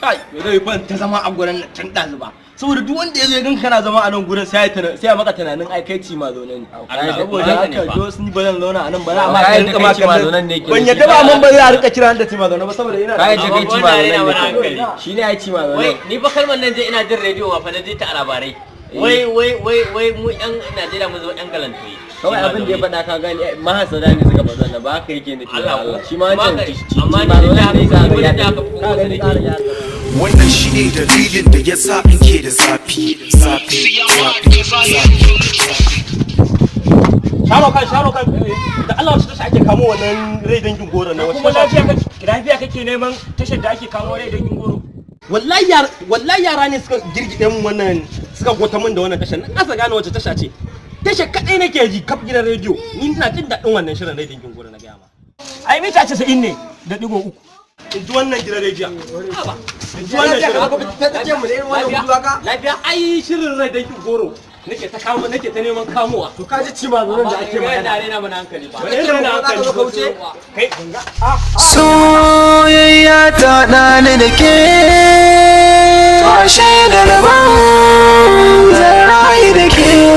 Kai, me zai ban ta zama a gurin nan tun ɗazu ba? Saboda duk wanda ya zo ya ganka kana zama a nan gurin, sai ya maka tunanin ai kai ci ma zaune ne. Allah, saboda haka ne haka fa. Jos, ni ba zan zauna a nan ba, za a ma Ka ka yadda rinka ma kai ci ma kallon- zaunen ne ke Ban nufi. yadda ba, amma ba za a rinka kira ni da ci ma zaune ba saboda ina da Ka yadda kai ci ma Amma wannan zaunen yana ne hankali. ke. Shi ne ai ci ma Wai zaunen. ni fa kalmar nan je ina jin rediyo ma fa, na je ta a labarai. Wai wai wai wai, mu yan Najeriya mun zama yan galantoyi. Kawai abin da ya faɗa, ka gani, mahasada ne suka faɗa wannan, ba haka yake nufi ba. Allah ko. Shi ma wancan ci Amma ma ni da zaunen ne za haka ka ni da ga haka ko ka gani da ƙara ya Wannan shi ne dalilin da ya sa in ke da zafi, zafi, zafi, zafi. Sharo kan, sharo kan, da Allah, wacce tasha ake kamo wannan rai dangin goro na wacce Kuma tasha? lafiya kake, lafiya kake neman tashar da ake kamo rai dangin goro? Wallahi yara, wallahi yara ne suka girgide mun wannan, suka gota mun da wannan tashar. Na kasa gane wace tasha ce. Tashar kadai nake ji kaf gidan rediyo. Ni ina jin daɗin wannan shirin rai dangin goro, na gaya ma. Ai mita 90.3. In ji wannan gidan rediyon. Haba, in ji wannan shirin. Lafiya? Ai shirin rai dangin goro nake ta kamo, nake ta neman kamowa. To ka ji ci ma zaunen da ake magana. Na rena mana hankali ba. Wani irin hankali kai? Soyayya ta ɗani da ke, ashe da rabon zan rayu da ke.